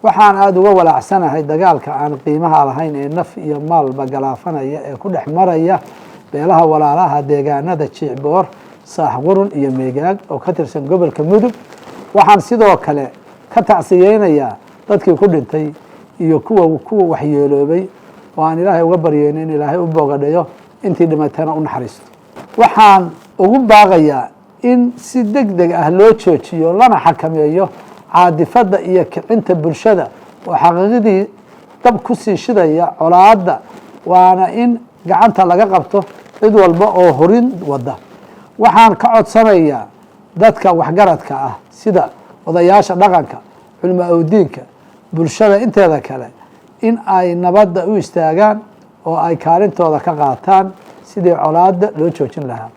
Waxaan aada uga walaacsanahay dagaalka aan qiimaha lahayn ee naf iyo maalba galaafanaya ee ku dhex maraya beelaha walaalaha deegaanada Jiicboor, Saaxqurun iyo Meegaag oo ka tirsan gobolka Mudug. Waxaan sidoo kale ka tacsiyeynayaa dadkii ku dhintay iyo kuwa waxyeeloobay, oo aan Ilaahay uga baryeyno in Ilaahay u boogadhayo, intii dhimatayna u naxariisto. Waxaan ugu baaqayaa in si deg deg ah loo joojiyo lana xakameeyo caadifadda iyo kicinta bulshada oo xaqiiqadii dab ku sii shidaya colaadda, waana in gacanta laga qabto cid walba oo horin wadda. Waxaan ka codsanayaa dadka waxgaradka ah sida odayaasha dhaqanka, culimo awdiinka, bulshada inteeda kale in ay nabadda u istaagaan oo ay kaalintooda ka qaataan sidii colaadda loo joojin lahaa.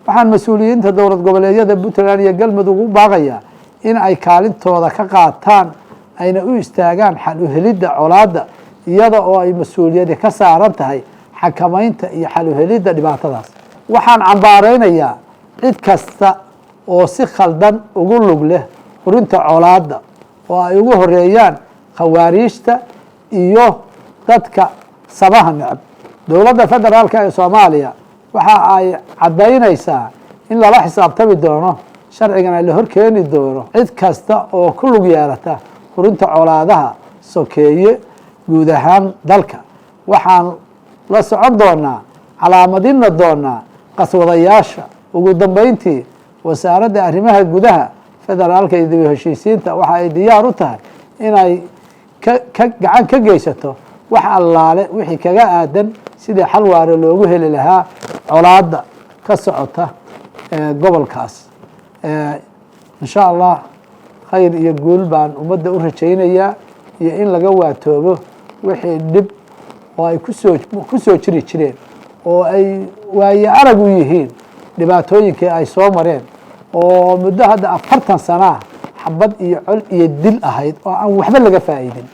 Waxaan mas-uuliyiinta dowlad goboleedyada Puntland iyo Galmudug u baaqayaa in ay kaalintooda ka qaataan, ayna u istaagaan xal u helidda colaadda, iyada oo ay mas-uuliyadi ka saaran tahay xakamaynta iyo xal u helidda dhibaatadaas. Waxaan cambaareynayaa cid kasta oo si khaldan ugu lug leh hurinta colaadda, oo ay ugu horeeyaan khawaariijta iyo dadka samaha necab. Dowladda federaalka ee Soomaaliya waxa ay caddaynaysaa in lala xisaabtami doono, sharcigana la horkeeni doono cid kasta oo ku lug yeelata hurinta colaadaha sokeeye guud ahaan dalka. Waxaan la socon doonaa, calaamadina doonaa qaswadayaasha. Ugu dambeyntii, Wasaaradda Arrimaha Gudaha, Federaalka iyo dib u heshiisiinta waxa ay diyaar u tahay inay ka gacan ka geysato wax allaale wixii kaga aadan sidii xal waare loogu heli lahaa colaadda ka socota gobolkaas. Insha Allah, khayr iyo guul baan ummadda u rajaynayaa iyo in laga waatoobo wixii dhib oo ay kusoo jiri jireen, oo ay waaye arag u yihiin dhibaatooyinkii ay soo mareen, oo muddo hadda 40 sanaa xabad iyo col iyo dil ahayd oo aan waxba laga faa'iidin.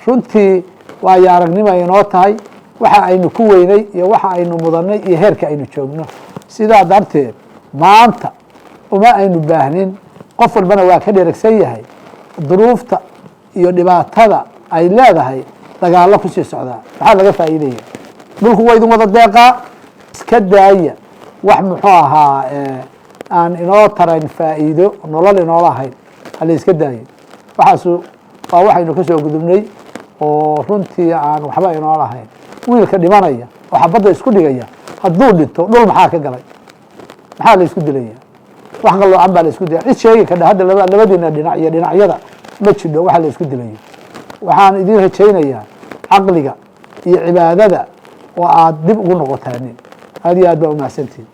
Runtii waayo aragnimo ay inoo tahay waxa aynu ku weynay iyo waxa aynu mudanay iyo heerka aynu joogno. Sidaa darteed maanta uma aynu baahnin, qof walbana waa ka dheregsan yahay duruufta iyo dhibaatada ay leedahay dagaallo kusii socdaa. Maxaa laga faa'iidaya? Dhulku waa idin wada deeqaa. Iska daaya wax muxuu ahaa aan inoo tarayn faa'iido nolol inoola ahayn, hala iska daayo waxaasu. Waa waxaynu ka soo gudubnay oo runtii aan waxba inoo lahayn. Wiilka dhimanaya oo xabadda isku dhigaya hadduu dhinto, dhul maxaa ka galay? Maxaa la isku dilaya? Wax qaloocan baa la isku dilaya. Cid sheegi kadha hadda labadiina dhinac iyo dhinacyada ma jidho waxa la isku dilayo. Waxaan idiin rajaynayaa caqliga iyo cibaadada oo aad dib ugu noqotaanin. Aad iyo aad baa umahadsantihin.